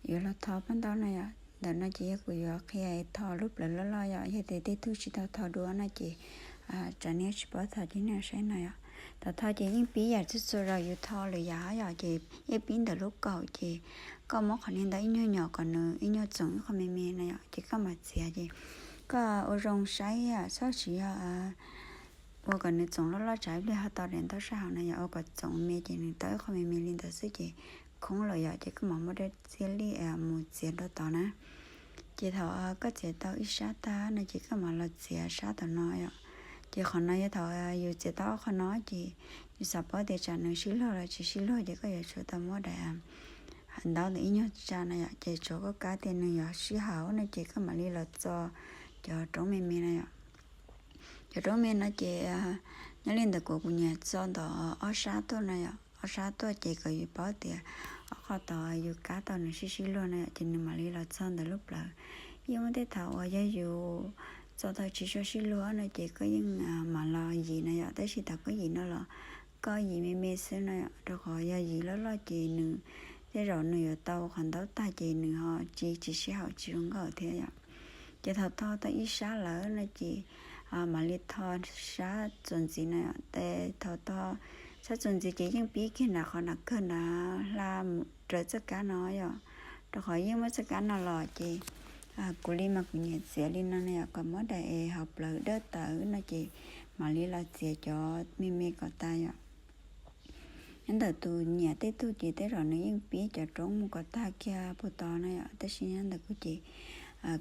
yuav los tho paj ntaub no yom. Ntawm no ces yog kuv yuav qhia tho lub plawv loj loj yom, yog tias tej tug tsis tau tho dua no ces tsam nej tsis paub tho ces nej saib no yom. Thaum tho ces yeej pib yam txhua txhua zaus yus tho lwm yam yom, ces yeej pib ntawm lub kaum ces koj muab qhov niag ntawd ib nyuag nyom kom nws ib nyuag txoom ib qho me me no yom, ces koj mam txiav ces koj ua zoo saib txhob tsis yog ua kom nws txoom loj loj tsam ib pliag ho tau daim ntaub sab hauv no yom, ua kom txoom me ces nws tau ib qho me me li ntawd xwb ces khoob lawm yom, ces koj mam muab dej txiag lij mus txiav rau tod na. Ces thaum koj txiav tau ib sab tag no ces koj mam los txiav sab tom no yom. Ces qhov no yog thaum yus txiav tau ob qho no ces yus xav paub tias tsam nws sib luag los tsis sib luag ces koj yuav tsum tau muab daim ntaub ntawd ib nyuag tsa no yom, ces tsuav koj kav tias nws yuav sib haum no ces koj mam li los txo cov roob me me no yom. Cov roob me no ces nyob li ntawm kuv, kuv nyiam txo ntawm ob sab tuaj no yom, ob sab tuaj ces kom yus paub tias ob qho tod yus kav tau nws sib sib luag no yom, ces nws mam li los txog ntawm lub plawv. Yeej muaj tej thaum uas yog yus txo tau tsis tshua sib luag no ces koj yeej mam los yim no yom, tab sis thaum koj yim no los koj yim me me xwb no yom, rau qhov yog yim loj loj ces nws tej zaum nws yuav tau qhov ntaub tag ces nws ho tsis, tsis sib haum tsis zoo nkauj thiab yom. Ces thaum tho tau ib sab lawm no ces mam li tho sab txuas ntxiv no yom. Ces thaum tho sab txuas ntxiv ces yeej pib kiag nram qhov nram kawg nrad hla mus raws txoj kab no yom, rau qhov yeej muab txoj kab no los ces kuv li mas kuv nyiam txiav li no no yom, kom muab daim es hauv plawv dawb tawm no ces mam li los txiav cov me me kom tas yom. Nyob ntawm tus nyiam tej tug ces tej zaum nws yeej pib cov roob mus kom tag kiag puag tod no yom, tab sis nyob ntawm kuv ces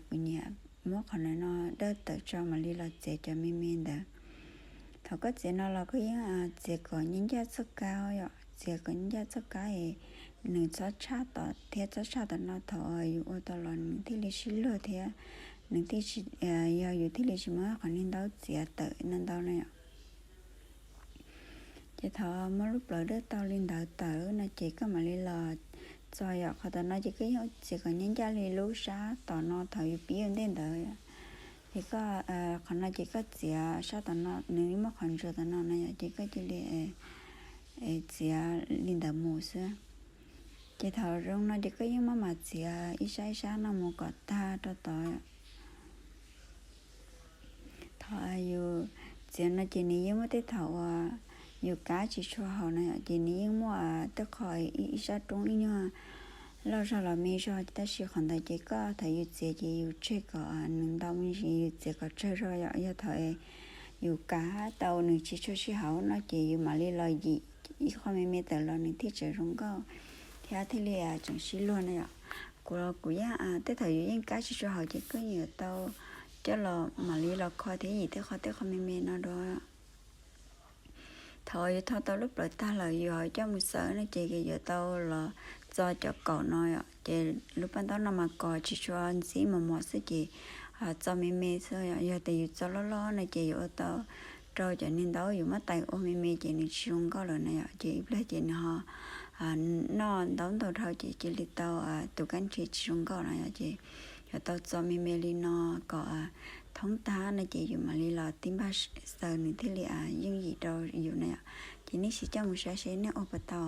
kuv nyiam muab qhov no dawb tawm tso mam li los txiav cov me me ntawd. Thaum koj txiav no los koj yeej txiav kom ncaj ncaj txoj kab yom, txiav kom ncaj ncaj txoj kab es nws txhob tshaj tom thiab txhob tshaj tom no, thaum yus ua tau los nws thiaj li sib luag thiab nws thiaj tsis, yog yus thiaj li tsis muab qhov niag ntaub txiav tawm no ntau no yom. Ces thaum muab lub plawv dawb tau li ntawd tawm no ces koj mam li los txo yom. Qhov tom no ces koj yeej txiav kom ncaj ncaj li lub sab tom no thaum yus pib ua ntej ntawd. Ces koj, qhov no ces koj txiav sab tom no, nws muaj qhov ntsuas tom no no yom, ces koj cia li txiav li ntawd mus xwb. Ces thaum zoo no ces koj yeej maj mam txiav ib sab ib sab no mus kom tag rau tod. Thaum yus txiav no ces nws yeej muaj tej thaum uas yus kav tsis tshua haum no yom, ces nws yeej muaj tej qho ib sab roob ib nyuag loj zog los me zog, tab sis qhov ntawd ces koj thaum yus txiav ces yus tseg kom nws ntau me ntsis, yus txiav kom tsawg zog yom. Yog thaum yus kav tau nws tsis tshua sib haum no ces yus mam li los yim ib qho me me tawm los nws thiaj tseem zoo nkauj thiab thiaj li tseem sib luag no yom. Kuv, kuv yeej, tej thaum yus yeej kav tsis tshua haum ces koj yuav tau coj los mam li los kho thiab yim tej qho, tej qho me me no dua. Thaum yus tho tau lub plawv tag lawm yus ho coj mus xaws no ces yuav tau los txo cov kaum no yom. Ces lub paj ntaub no mas kos tsis tshua ntxim, mos mos xwb ces txo me me xwb yom. Yog tias yus txo loj loj no ces yuav ua tau rau cov niag ntaub yus muab tais ua me me ces nws tsis zoo nkauj lawm na yom. Ces ib pliag ces nws ho noj ntaub ntau dhau ces cia li tau tus kab nrhiav tsis zoo nkauj no yom. Ces yuav tau txo me me li no kom thoob tag no ces yus mam li los tib npaj xaws nws thiaj li yeej yim rau yus na yom. Ces nej sim coj mus saib seb nej ua puas tau.